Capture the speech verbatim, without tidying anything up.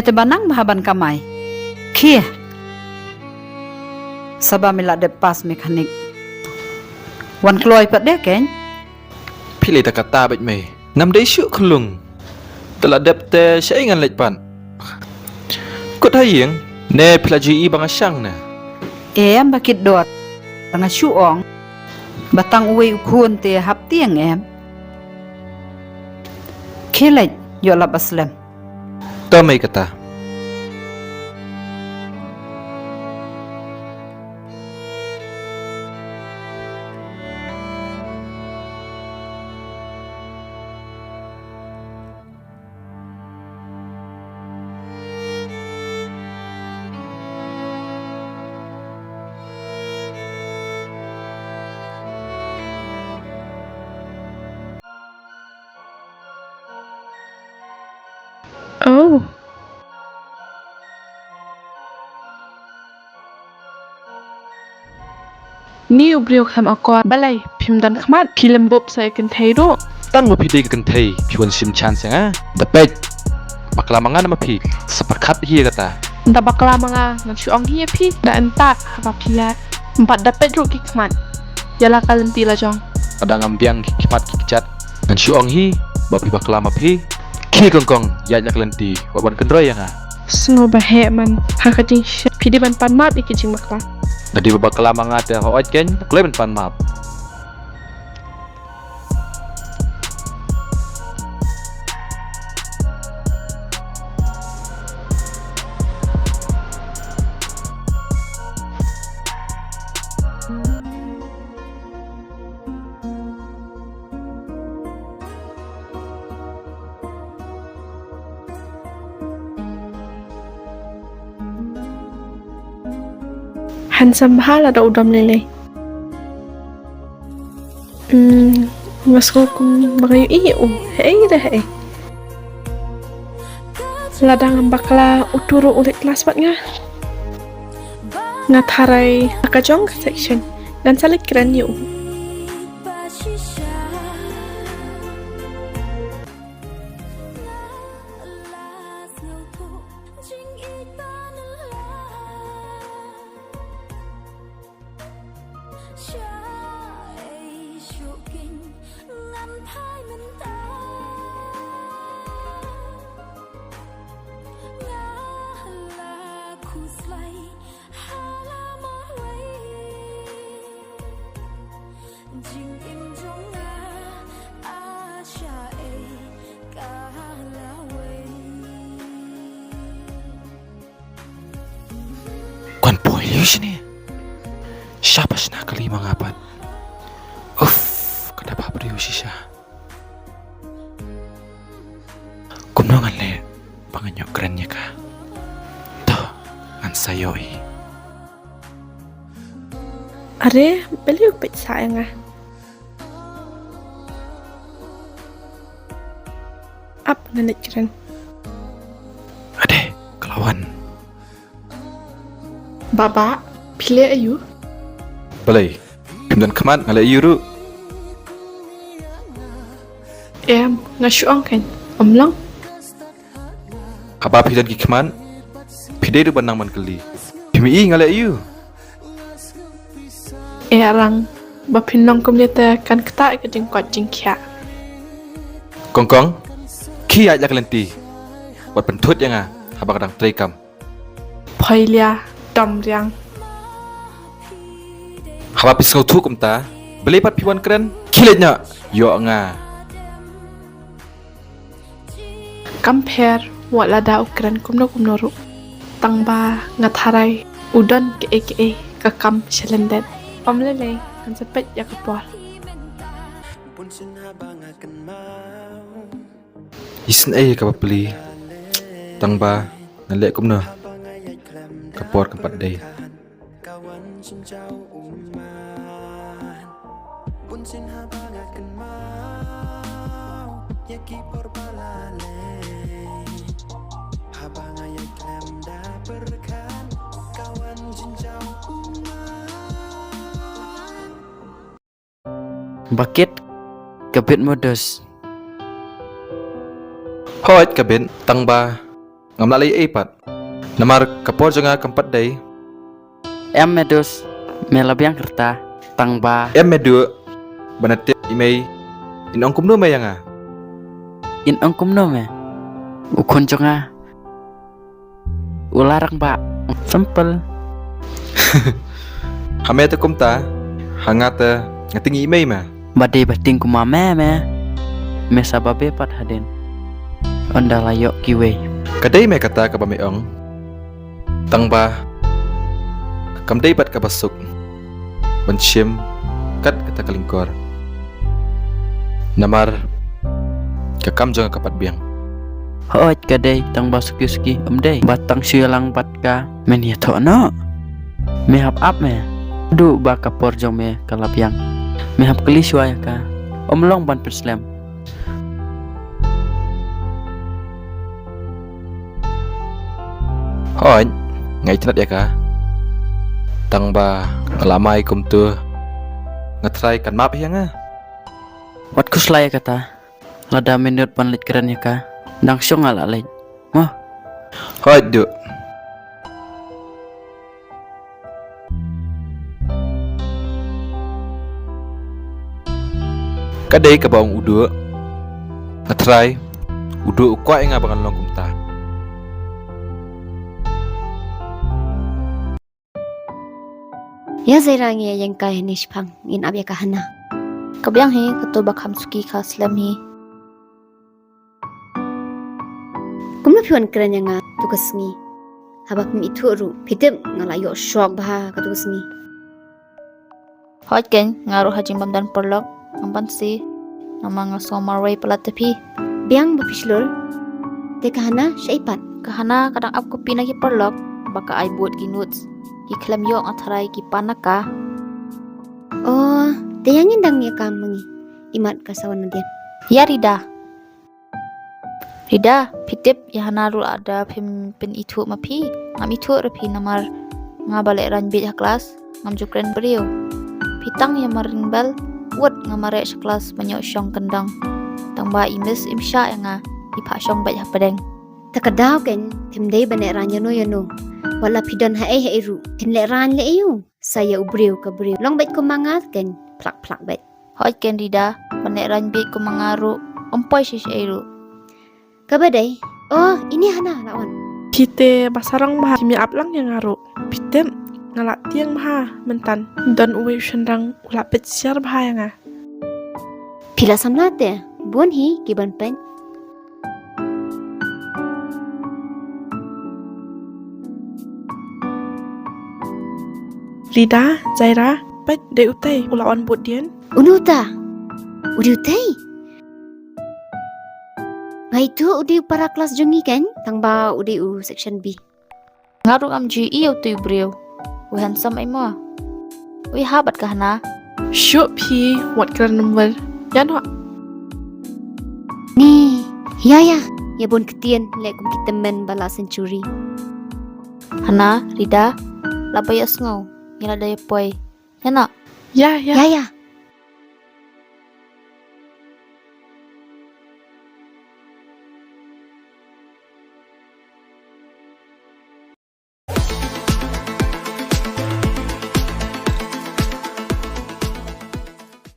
te ba nang bha ban kamai. Khie. Saba me la dep pass mechanic. Wan kloi pat de kein. Phi lei ta kata beit mei. Nam dei shu khulung. Te la dep te sha ngan leit pat. Kut ha ïing ne phi la ju i ba nga shang ne. Em ba kit dor. Nga shu ong. Ba tang uwei u khun te hap tieng em. Khie leit ïoh lap ba slem. To mei kata. Oh. Ni u briew khlem akor. Balei phim don khmat, phi lem bup sa ïa kynthei ruh. Tang ma phi dei ka kynthei, phi wan shim chance ïa nga. Da peit. Bakla ma nga na ma phi. Sa pyrkhat hi ïa kata. Da bakla ma nga, ngan shu ong hi ïa phi. Da entak haba phi leh. Bad da peit ruh ki khmat. Ïa la ka lynti la jong. Lada ngam biang ki khmat ki kjat. Ngan shu ong hi, ba phi bakla ma phi. Khie kongkong, ïaid la ka lynti, wat wan kynroi ïa nga. Sngewbha heh man, ha ka jingshisha, phi dei ban pan map ïa ki jingbakla. Lada dei ba bakla ma nga te hooid kein, kloi ban pan map. Handsome bha lada u dom lei lei. Hmm, nga sngew kum ba nga ïohi ïa u. Hei da hei. Lada ngam bakla utu ruh u leit klas bad nga. Nga tharai ha ka jong ka section ngan sa leit kren ïa u. Kwan poi liu shane. Sha ba shna kali ma nga pat. Uff, ka da ba briew shisha. Kumno ngan leh ba ngan ïoh kren ïa ka. To, ngan sa ïohi. Are, balei u peit sa ïa nga. Ap ngan leit kren. Ade, ka la wan. Baba, phi leh aïu? Balei? Phim don khmat nga leh aïu ruh? Em, nga shu ong kein. Ym long. Haba phi don ki khmat, phi dei ruh ban nang ban kylli. Phim i nga leh aïu? Eh Rang, ba phin long kumne te kan ktah ka jingkoit jingkhiah. Kong Kong, khie ïaid la ka lynti. Wat pynthut ïa nga, haba ka dang trei kam. Phoilia, dom riang. Haba phi sngewthuh kumta, balei pat phi wan kren? Khie leit noh, ïoh nga. Kam pher, wat lada u kren kumno kumno ruh. Tang ba nga tharai, u don kaei kaei ka kam sha lyndet. Ym lei lei, ngan sa peit ïa ka por. Isynei ka bapli. Tang ba nga leh kumno. Ka por kam pat dei. Bakit ka bit modus. Hooid ka bit, tang ba Ngam lah leh ei pat. Namar ka por jong nga kam pat dei. Em me dus, me la biang kyrta, tang ba. Em me du, ba na tip i mei, in ong kumno me ïa nga. In ong kumno me. U khun jong nga. U la rang ba. Simple. Ha me te kumta, ha nga te nga ting i mei me. Ba dei ba ting kum ma me me. Me sa ba be pat hadien. Ynda la ïoh kiwei. Ka dei me kata kaba me ong. Tang ba kam dei pat kaba suk ban shim kat kata ka lyngkor. Namar ka kam jong ka pat biang. Hooid ka dei tang ba suki suki um dei ba tang shu ïalang bad ka men ïathoh noh. Me hap ap me. Du ba ka por jong me ka la biang. Me hap kylli shuwa ïa ka. Um long ban pynslem. Hooid, nga itynnad ïa ka. Tang ba nga la mai kumtu. Nga trai kan map hi ïa nga. Wat khuslai ïa kata. Lada minot ban leit kren ïa ka. Dang shong nga la leit. Mo. Hooid du. Ka dei kaba ong u du. Nga trai. U du u kwah ïa nga ba ngan long kumta. Ïa Zaira ngi ïa ïeng kai hynne shipang ngin ap ïa ka Hana. Ka biang hi kato ba kham suki ka slem hi. Kumno phi wan kren ïa nga tu ka sngi? Haba phim ithuh ruh, phi tip nga la ïoh shock bha katu ka sngi. Hooid keiñ, nga ruh ha jingbym don paralok, ngam banse, namar nga sngew marwei palat te phi. Biang ba phi shlur, te ka Hana shaei pat? Ka Hana ka dang ap copy na ki paralok, ba ka ai bud ki notes, ki khlem ïoh nga tharai ki pan na ka. Oh, te ïa ngin dang ïa kam ma ngi, imat ka sa wan nadien. Ïa Rida. Rida, phi tip ïa Hana ruh lada phim pynithuh ma phi, ngam ithuh ruh phi namar nga ba lehraiñ bieit ha klas, ngam ju kren briew. Phi tang ïa ma ring bell, wut nga mareh sha klas ban ïoh shong kyndong. Tang ba i miss im shah ïa nga, i phah shong beit hapdeng. Ta ka daw keiñ, phim dei ban lehraiñ ïano ïano. Wat la phi don haei haei ruh, phin lehraiñ leh aïu? Sa ïa u briew ka briew. Long beit kum ma nga keiñ, phlak phlak beit. Hooid keiñ Rida, ban lehraiñ bieit kum ma nga ruh, ym poi shisha ei ruh. Kaba dei, oh, ine Hana la wan. Phi te ba sarong bha, phim ïa ap lang ïa nga ruh. Phi tip, nga la tieng bha, mynta. Don uwei u shynrang, u la peit siar bha ïa nga. Phi la samla te, bun hi, ki ban peit. Rida, Zaira, peit dei utei, u la wan bud dien. Unu uta? U dei utei? Nga ithuh u dei u para klas jong ngi keiñ, tang ba u dei u section B. Nga ruh ngam ju ïohi ïa utei u briew. U handsome ei mo. U ïahap bad ka Hana. Shuh phi, wat kren namar. Ïa noh. Ni, ïa ïa, ïa bun ktien, leh kum ki tymmen ba la century. Hana, Rida, la ba ïohsngew, ngi la dei poi. Ïa noh. Ïa, ïa. Ïa, ïa.